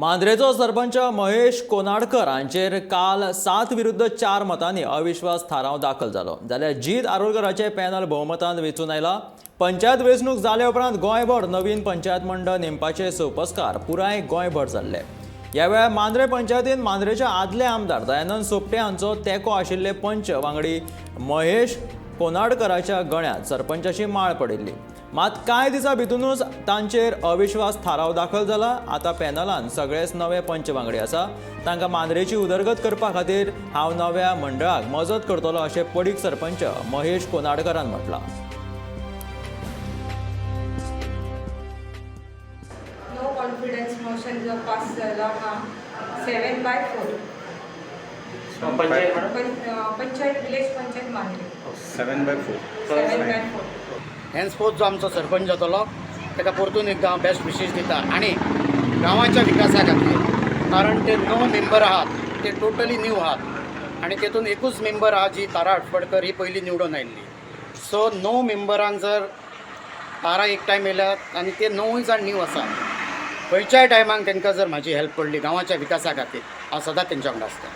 मांद्रेचो सरपंच महेश कोनाडकर हांचेर काल 7 विरुद्ध 4 मतांनी अविश्वास थाराव दाखल जालो, जाल्यार जीत आरोलकराचे पॅनल भोवमतान वेंचून आयला. पंचायत वेंचणूक जाले उपरांत गोंयभर नवीन पंचायत मंडळ नेमपाचे सोपस्कार पुराय गोंयभर जाल्ले. ह्या वेळार मांद्रे पंचायतीन मांद्रेचे आदले आमदार दयानंद सोपटे हांचो तेंको आशिल्ले पंच वांगडी महेश कोनाडकराच्या गळ्यांत सरपंचाची माळ पडिल्ली. मात कांय दिसां भितरूच तांचेर अविश्वास थाराव दाखल जाला. आतां पॅनलान सगळेच नवे पंच वांगडी आसा. तांकां मांद्रेची उदरगत करपा खातीर हांव नव्या मंडळाक मजत करतलो, अशें पडीक सरपंच महेश कोनाडकरान म्हटलां. नो कॉन्फिडन्स मोशन जो पास जालो आहा, 7 by 4. Panchayat madam. Panchayat, village panchayat Mandrem. 7 by 4. 7 by 4. Henceforth जो आमचो सरपंच जातलो ताका परतून एकदां हांव बेस्ट विशीस दिता आनी गांवाच्या विकासा खातीर, कारण ते णव मेंबर आहात ते टोटली न्यू आहात आनी तेतून एकूच मेंबर आहा जी तारा हटफडकर ही पयली निवडून आयिल्ली. सो णव मेंबरांक जर तारा एक टायम येयल्यात आनी ते णवूय जाण न्यू आसा, खंयच्याय टायमाक तांकां जर म्हाजी हेल्प पडली गांवाच्या विकासा खातीर, हांव सदांच तेंच्या वांगडा आसता.